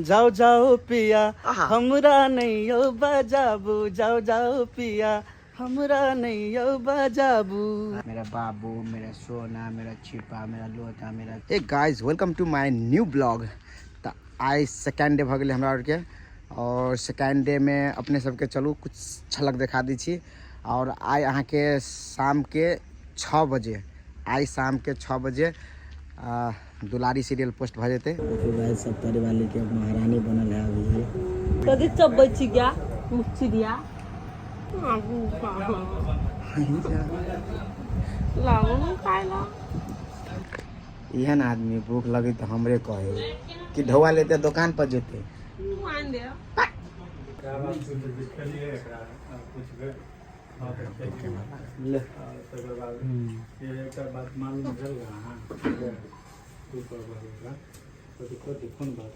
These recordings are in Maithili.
जाओ जाओ पिया हमरा नहीं यौ बजाबू, जाओ जाओ पिया हमरा नहीं यौ बजाबू। मेरा बाबू, मेरा सोना, मेरा छिपा, मेरा लोटा, मेरा। Hey guys, welcome to my new blog. तऽ आइ सेकेंड डे भऽ गेलै हमरा आरके, और सेकेंड डे में अपने सबके चलू कुछ झलक देखा दै छी। और आइ अहाँके शाम के 6 बजे, आइ शाम के 6 बजे दुलारी सीरियल पोस्ट भऽ जेतै। देखियौ गाइस, सब परिवार के महारानी बनल है अभी। कथी चबबै छी गा मुचिरिया? लागू खाइला। एहन आदमी भूख लगे तऽ हमरे कहे कि ढौआ लेते दुकान पर जेते। आनि दे। ले। तकर बाद एकटा बात मालूम भेल अहाँ तू कहबै ओकरा कथी कथी कोन बात।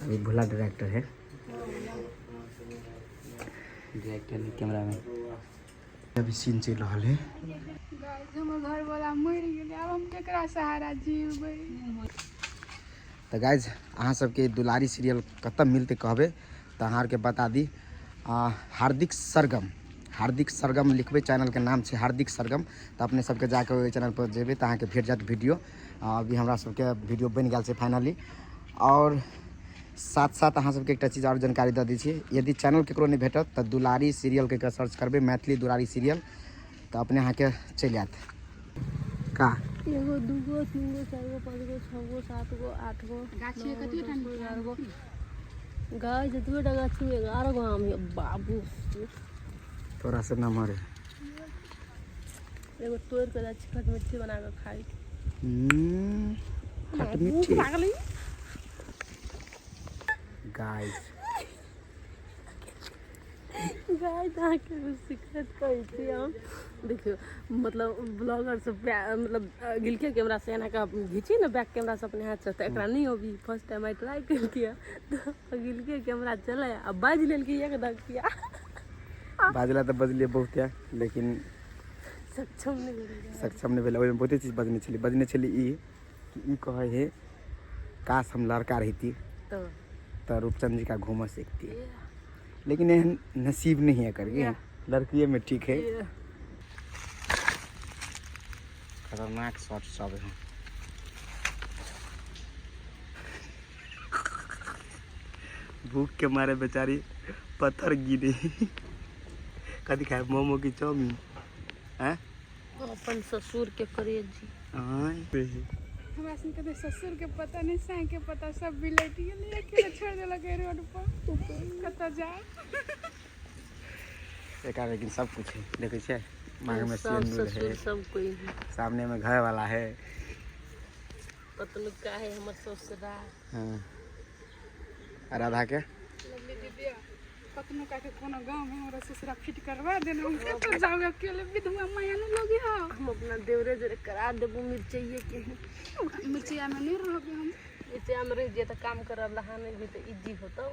अभी भोला डायरेक्टर है, डायरेक्टर नहीं, कैमरा में अभी सीन चलि रहल है। गाइस, हमर घर वाला मरि गेलै, आब हम केकरा सहारा जीबै? तऽ गाइज, अहाँ सबके दुलारी सीरियल कतऽ मिलतै कहबै तऽ अहाँ आरके बता दी, हार्दिक सरगम, हार्दिक सरगम लिखबै, चैनलके नाम छै हार्दिक सरगम। तऽ अपने सबके जाके ओहि चैनल पर जेबै तऽ अहाँके भेट जायत वीडियो। अभी हमरा सबके वीडियो बनि गेल छै फाइनली। और साथ साथ अहाँ सबके एकटा चीज आओर जानकारी दऽ दै छी, यदि चैनल ककरो नहि भेटत तऽ दुलारी सीरियल के सर्च करबै, मैथिली दुलारी सीरियल, तऽ अपने अहाँके चलि आयत। का एगो, दूगो, तीनगो, चारिगो, पाँचगो, छगो, सातगो, आठगो, गाछी नौगो, कतियो दसगो, टा 11गो गाछ, जतबे टा गाछ छै, 11 गो आम यऽ बाबू। तोरा से नमहर है। एगो तोड़ि कऽ जाइ छी खटमिट्ठी बना कऽ खाइ। खटमिट्ठी। भूख लागलै। गाइस, गाइस, अहाँके एगो सीक्रेट कहै छी हम। देखियौ, मतलब ब्लॉगर सब मतलब गिलके कैमरा से एना कऽ घीची ने, बैक कैमरा से अपने हाथ से, तऽ एकरा नहि अबी। फर्स्ट टाइम I try केलकै तऽ गिलके कैमरा चलै आ बाजि लेलकै एक धकिया। बाजला तऽ बजलियै बहुते, लेकिन सक्षम नहि भेलै। सक्षम नहि भेलै। ओहिमे बहुते चीज बजने छली, बजने छली ई कि ई कहै है, काश हम लड़का रहिती तऽ रूपचंद जी का घूमऽ सीखती, लेकिन एहन नसीब नहीं है करके, लड़किए में ठीक है। खतरनाक शॉट सब है। भूख के मारे बेचारी पत्थर गिरे। कथी खाए, मोमो की चाउमीन? हैं? अपन ससुर के करेजी। आँय। हमरा सुनके तऽ ससुर के पता नहि, साँइ के पता, सब बिलटि गेलै, अकेले छोड़ि देलक एहि रोड पर, कतऽ जायब? एकरा लेकिन सब कुछ है, देखै छियै, मांग में सब सिंदूर है। ससुर सब कोई है। सामने में घर वाला है। पतलुका है हमर ससुरा। हाँ। आ राधा के लवली दीदी, कतनो काके कोनो गाँव में हमरा ससुरा फिट करवा देना, हम कतऽ जाऊ अकेले? विधवा माया नहि लगे हँ। हम अपना देवरे जरे करा देबू मिरचैये के। मिर्चिया में नहि रहबै हम। मिरचैया में रहि जे तऽ काम करब लहा नहि भी तऽ इजी होतौ।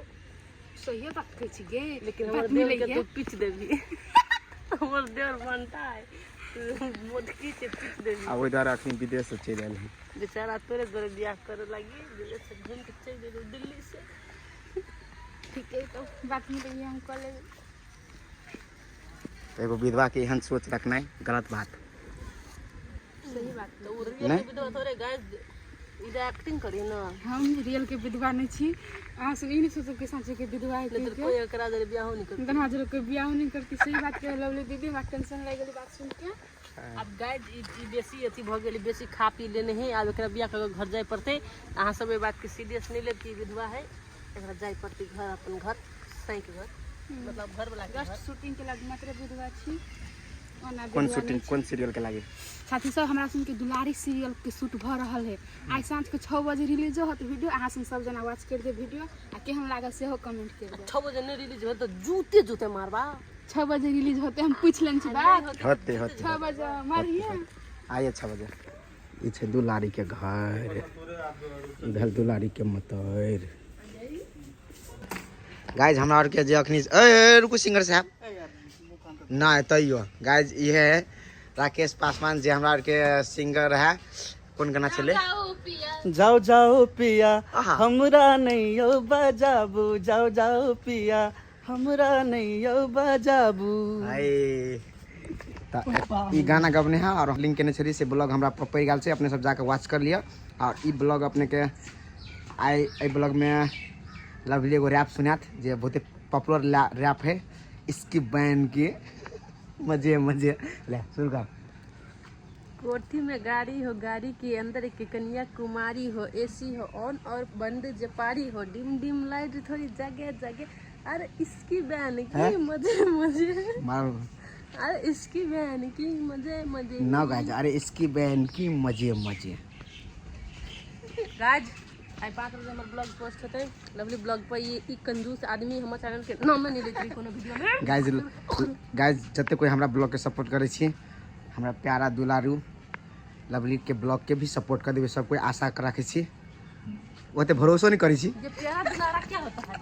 सहिए बात कहै छी गे। लेकिन बात हमर देवर के मिलैये। तू पीच देबी, हमर देवर बनता है मोटकी के, पीच देबी। आ ओहि दुआरे अखन विदेश से चलि आयल है। बेचारा तोरे तोरे बियाह करे लागी विदेश से घूम के चलि गेलौ दिल्ली से। ठीक है, तो बात मिलैये, हम कऽ लेबै। तऽ एगो विधवा के एहन सोच रखनाइ गलत बात। सही बात। तऽ ओ रियल नहि। के विधवा थोड़े गाइस, ई एक्टिंग करी ना। हम रियल के विधवा नहि छी। अहाँ सब ई नहि सोचब कि साँचे के विधवा है। नहीं तो कहिके कोई एकरा जरे बियाहो नहीं करती। धन्यवाद, जरूर कोई बियाह नहीं करती। सही बात कहे लवली दीदी, हमरा टेंशन लागि गेल बात सुन के। आब गाइस, ई बेसी अथी भऽ गेलै, बेसी खा पी लेने है, आब एकरा बियाह कऽ के घर जाय पड़तै। अहाँ सब एहि बात के सीरियस नहि लेब कि ई विधवा है। एकरा जाय पड़तै घर, अपन घर, साँइके घर, मतलब घर वाला के जस्ट घर। शूटिंग के लागी मात्र विधवा छी, ओना कोन विधवा शूटिंग? नहि छी। कोन सीरियल के लागी? साथी सब, हमरा सुन के दुलारी सीरियल के शूट भऽ रहल है। आइ साँझ के 6 बजे रिलीजो होत वीडियो। अहाँ सब सब जना वॉच कर दे वीडियो आ केहन लागल सेहो कमेंट कर दे। 6 बजे नहि रिलीज भेल तऽ जूते जूते मारबा। 6 बजे रिलीज होते, हम पूछ लेने छी बात। होते होते। 6 बजे मारिए। आइए 6 बजे। ई छै दुलारी के घर, ई भेल दुलारी के मतर। गाइज, हमरा आरके जे अखनी ए ए, रुकू सिंगर साहब, नहि तैयो गाइज, इहे है राकेश पासवान, जे हमरा आरके सिंगर है। कोन गाना छलै? जाओ जाओ पिया आहा। हमरा नहीं हो बजाबू, जाओ जाओ पिया हमरा नहीं हो बजाबू। आइ तऽ ई गाना गबने है और लिंक केने छलियै से ब्लॉग हमरा पर पड़ि गेल छै, अपने सब जाके वॉच कर लिअ। और ई ब्लॉग अपने के आइ एहि ब्लॉग में लवली एगो रैप सुनात जे बहुते पॉपुलर रैप है, इसकी बैंड के मजे मजे। ले शुरू कर। कोठी में गाड़ी हो, गाड़ी के अंदर एक कन्या कुमारी हो, एसी हो ऑन और बंद जपारी हो, डिम डिम लाइट थोड़ी जगे जगे, अरे इसकी बहन की मजे मजे, मार अरे इसकी बहन की मजे मजे। ना गाइस, अरे इसकी बहन की मजे मजे। गाइस आइ 5 बजे हमर ब्लॉग पोस्ट होते लवली ब्लॉग पर। ये ई कंजूस आदमी हमर चैनल के नाम नहीं लेते कोनो वीडियो में। गाइस गाइस जते कोई हमरा ब्लॉग के सपोर्ट करै छी, हमरा प्यारा दुलारू लवली के ब्लॉग के भी सपोर्ट कर देबै सब कोई, आशा रखै छी, ओते भरोसो नहीं करै छी। ये प्यारा दुलारा क्या होता है?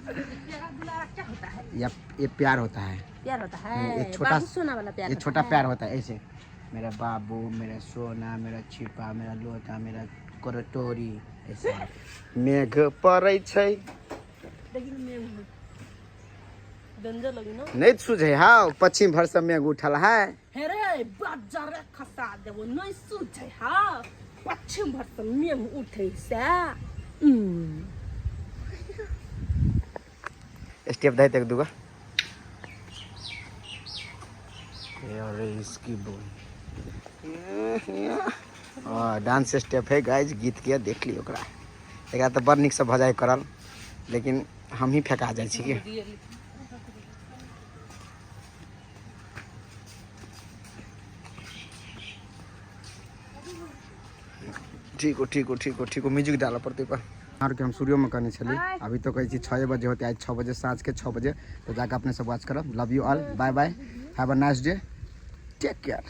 ये प्यारा दुलारा क्या होता है? या ये प्यार होता है। प्यार होता है ये छोटा बाबू सोना वाला प्यार ये होता छोटा है। प्यार होता है ऐसे, मेरा बाबू, मेरा सोना, मेरा छिपा, मेरा लोटा, मेरा करटोरी, ऐसे मेघ पड़ै छै। देखिन मेघ डेंजर लगी ना। नहीं सूझे, हाँ पश्चिम भर से मेघ उठल है। हे रे बाजार खसा देबो, नहीं सूझे, हाँ पश्चिम भर से मेघ उठे से। स्टेप दैत एक दूगो। अरे इसकी बोल डांस स्टेप है गाइज गीत के, देख लियो ओकरा। एकरा तऽ बड़ नीकसँ भऽ जाइ करल, लेकिन हम ही फेका जाइ छी कि। ठीक हो ठीक हो ठीक हो ठीक हो, म्यूजिक डालऽ पड़तै पर। और के हम सूर्यो में कहने छली, अभी तो कहै छी 6 बजे होते, आज 6 बजे साँझ के 6 बजे, तो जाके अपने सब वॉच करब। Love you all, bye bye, have a nice day, take care.